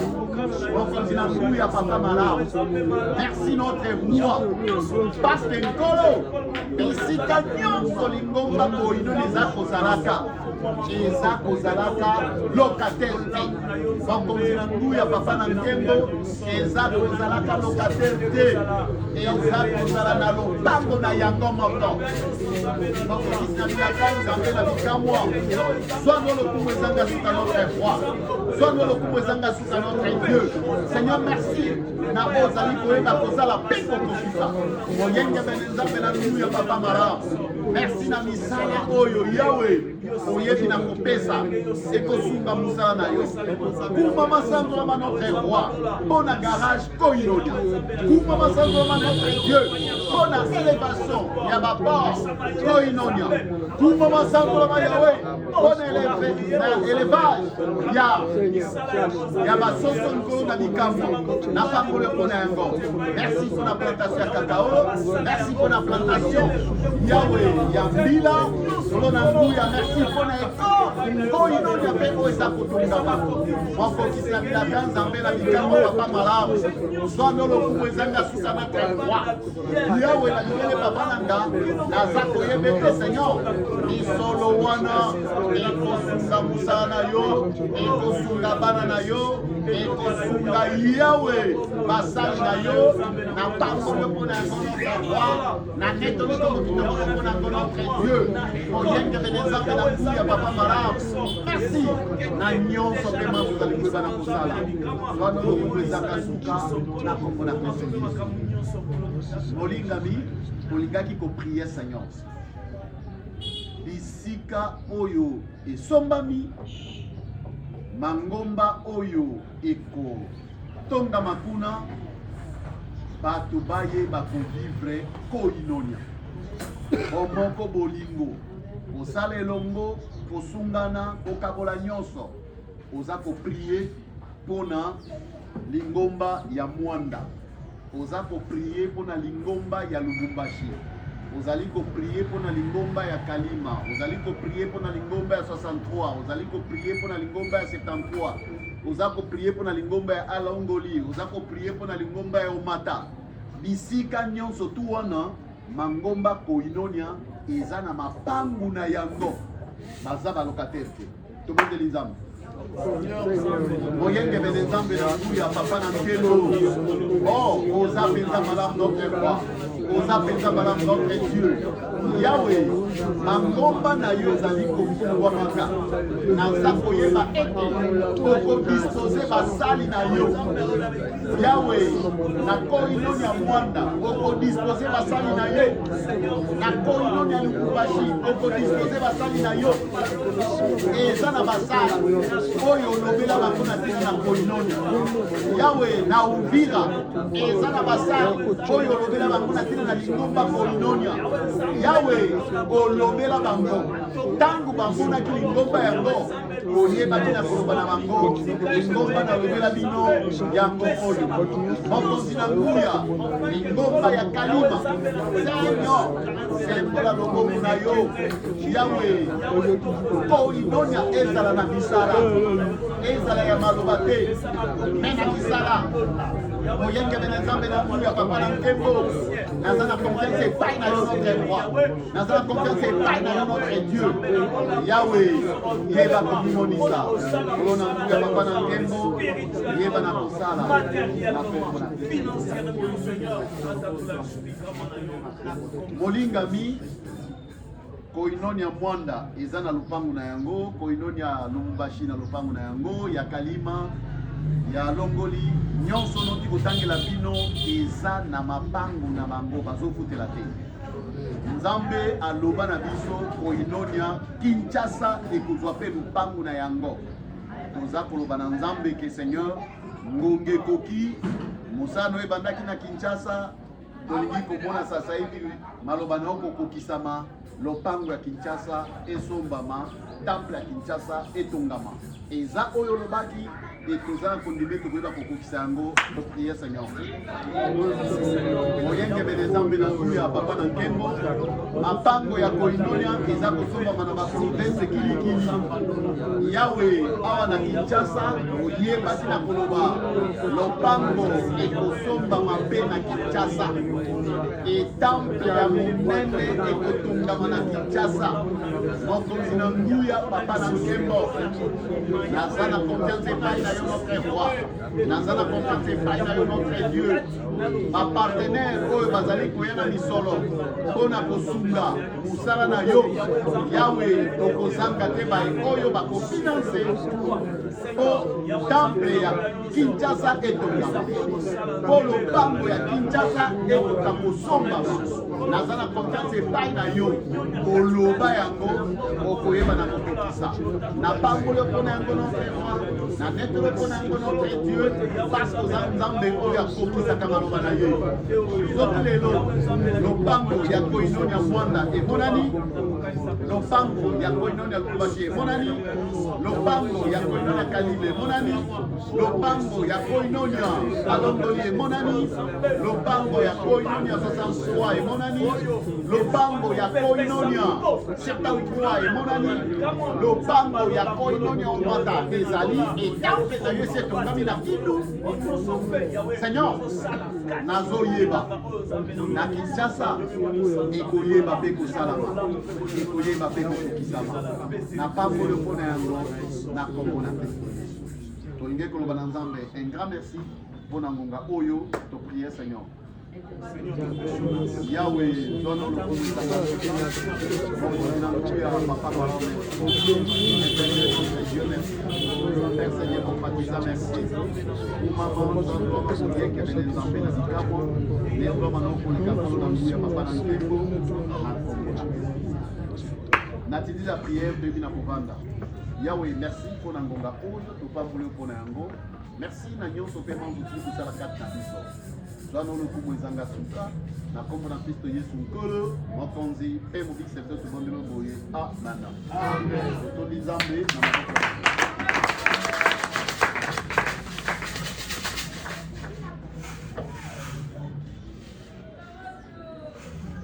Mokonzi na nguya, papa malamu, merci notre roi, parce que Nkolo, bisika nyonso lingomba Koinoni eza kozalaka. Eza kozalaka locataire te. Bokonzi na nguya papa na nkembo eza kozalaka locataire te, eza kozala na lopango na yango moko. Bokokisi na bilaka Nzambe na bikamwa. Zwa no lokumu ezanga suka notre roi, zwa no lokumu ezanga suka notre Dieu. Seigneur, merci na oyo ozali koyeba kosala mpe kokokisa moyengebene Nzambe na nguya papa malamu. Merci na misala oyo Yawe oyebi na kopesa ekosunga mosala na yo. Kumba masanzolama notre roi mpo na garage Koinonia, kumba masanzolama notre Dieu mpo na elevation ya babord Koinonia, kumba masanzolama Yawe mpo na elevage ya basoso nkolo na bikamwa na pambolo mpo na yango. Merci mpo na plantation ya cacao, merci mpo na plantation Yawe ya mbila solo na nguya. Merci mpo na ekole Koinonia mpe oyo eza kotongama mokokisi na bilaka Nzambe na bikamwa papa malamu. Zwa no lokumu ezanga suka na roi Yawe na libele papa na nga naza koyeba ete Seigneur misolo wana ekosunga mosala na yo, ekosunga bana na yo, ekosunga Yawe basali na yo. Na pamboli mpo na yango notre roi, na netoli to mokitoko mpo na yango notre Dieu moyengebene Nzambe na nguya papa malamu. Merci na nyonso mpe manso ozali koyeba na kosala. Zwa no lokumu ezanga suka na kombo na Kristo Yesu. Molingami, olingaki koprie Seigneur bisika oyo esombami, mangomba oyo ekotongama kuna, bato bayeba kovivre koinonia, bomoko, bolingo, kosala elongo, kosungana, kokabola nyonso. Oza koprie mpona lingomba ya Mwanda, oza koprie mpona lingomba ya Lubumbashi, ozali koprie mpona lingomba ya Kalima, ozali koprie mpona lingomba ya 63, ozali koprie mpona lingomba ya 73, oza koprie mpona lingomba ya Alongoli, oza koprie mpona lingomba ya Omata. Bisika nyonso tu wana mangomba Koinonia eza na mapangu na yango, baza balocataire te. Tobondeli Nzambe moyengebene, Nzambe na nguya papa na nkembo. Oh, oza mpenza malamu notre roi, oza mpenza malamu notre Dieu Yawe. Mangomba na yo ezali kofungwamaka, naza koyeba ete okodispose basali na yo Yawe na Koinonia Mwanda, okodispose basali na yo na Koinonia Lubumbashi, okodispose basali na yo. Eza na basali oyo olobela bango na ntina na Koinonia Yawe na Uvira, eza na basali oyo olobela bango na ntina na lingomba Koinonia Yawe. Olobela bango ntango bamonaki lingomba yango, oyebaki na koloba na bango: lingomba nalobela bino yango oyo. Mokonzi na nguya, lingomba ya Kalima, Seigneur, sembola loboko na yo Yawe. Koinonia ezala na misala, ezala ya maloba te me na misala. Moyengebene Nzambe na nguya papa na nkembo, naza na confiance epai na yo notre roi, naza na confiance epai na yo notre Dieu Yawe. Yeba komimonisa kolo na nguya papa na nkembo, yeba na kosala na kombo na Kristo. Molingami, Koinonia Mwanda eza na lopango na yango, Koinonia Lubumbashi na lopango na yango, ya Kalima, ya Longoli, nyonso noti kotangela bino eza na mapango na bango, bazofutela te. Nzambe aloba na biso Koinonia Kinshasa ekozwa mpe lopango na yango. Toza koloba na Nzambe ke Seigneur, ngonga ekoki, mosano ebandaki na Kinshasa, tolingi komona sasa hivi maloba na yo kokokisama, lopango ya Kinshasa esombama, temple ya Kinshasa etongama. Eza oyo olobaki. E toza na kondima ete tokoyeba kokokisa yango. Prier Seigneur. Moyengebene Nzambe na nguya, Papa na nkembo, mapango ya Koinonia eza kosombama na baprovince kilikili. Yawe, awa na Kinshasa oyebaki na koloba lopango ekosombama mpe na Kinshasa, etemple ya monene ekotongama na Kinshasa. Mokonzi na nguya, Papa na nkembo, naza na confiance epai na yo, notre roi, naza na confiance epai na yo, notre Dieu. Bapartenaire oyo bazali koya na misolo mpo na kosunga mosala na yo, Yawe, tokozanga te baye oyo bakofinanse mpo temple ya Kinshasa etongama, mpo lopango ya Kinshasa ekoka kosombama. Naza na confiance epai na yo, koloba yango okoyeba na kokokisa. Napamboli mpo na yango, notre roi, na netolo mpo na yango, notre Dieu, parce que oza Nzambe oyo akokisaka maloba na ye. Soki lelo lopango ya Koinonia Mwanda emonani, lopango ya Koinonia Lubumbashi emonani, lopango ya Koinonia Kalibe emonani, lopango ya Koinonia Alongoli emonani, lopango ya Koinonia 63 emonani, lopango ya Koinonia 73 emonani, lopango ya Koinonia Omata ezali, etemple na yo esi etongami na Kindu. Seigneur, nazoyeba na Kinshasa ekoyeba mpe kosalama, ekoyeba mpe kokokisama. Napamboli mpo na yango na kombo na Kristo Yesu. Tolingi koloba na Nzambe un grand merci mpo na ngonga oyo. Toprie Seigneur. Yahweh, zwana lokumu ezanga mokonzi na nguya. Papa malamu, éternel notre Dieu, merci. Père Seigneur compatisa, merci. Umama nzambe oyekebele, Nzambe na likambo nendoma nokoleka nkolo na nguya, Papa na nkembo, na kombo na natindi la prière. Toyebi na kovanda. Yawe, merci mpo na ngonga oyo, topamboli mpo na yango. Merci na nyonso mpe manzuki kosala kati na biso. Zwana lokumu ezanga suka na nkombo na Kristo Yesu, Nkolo, Mokonzi mpe Mobikisa biso. Tobondeli boye, amen. Totondi Nzambe na maboko.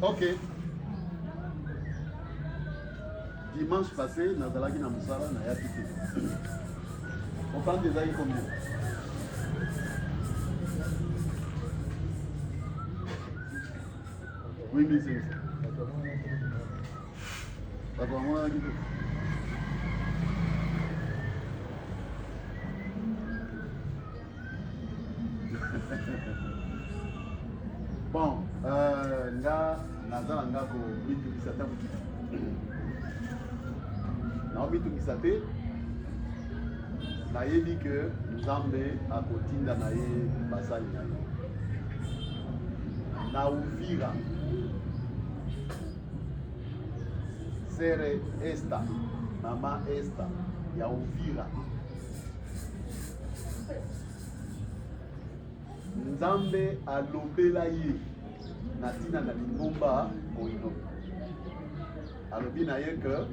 Ok, dimanche passé nazalaki na mosala, nayaki te. Offrande ezalaki combien? 8500. Bato bamonanaki te. Bon, nga naza na nga komitungisa ta moke, naomitungisa te. Nayebi ke Nzambe akotinda na ye basali na ye na Uvira. Sœur Esta, mama Esta ya Uvira, Nzambe alobela ye na ntina na lingomba Koino. Alobi na ye ke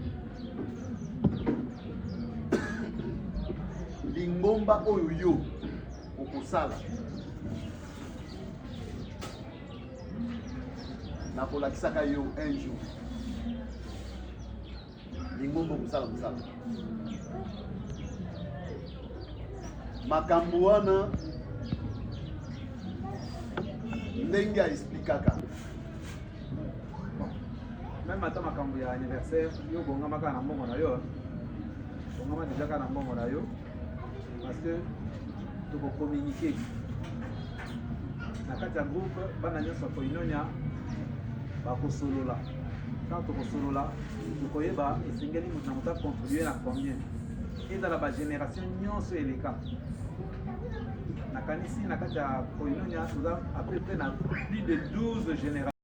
lingomba oyo yo okosala, nakolakisaka yo un jour lingomba okosala mosala. Makambo wana ndenge aexplikaka. Même ata makambo ya anniversaire, yo bongama kaka na mbongo na yo, bongama déjà kaka na mbongo na yo, parce que tokocommuniquer na kati ya groupe. Bana nyonso ya Koinonia bakosolola. Ntango tokosolola, tokoyeba esengeli moto na moto acontribue na combien. Ezala bagénération nyonso eleka, nakanisi na kati ya Koinonia toza à peu près na plus de 12 génération.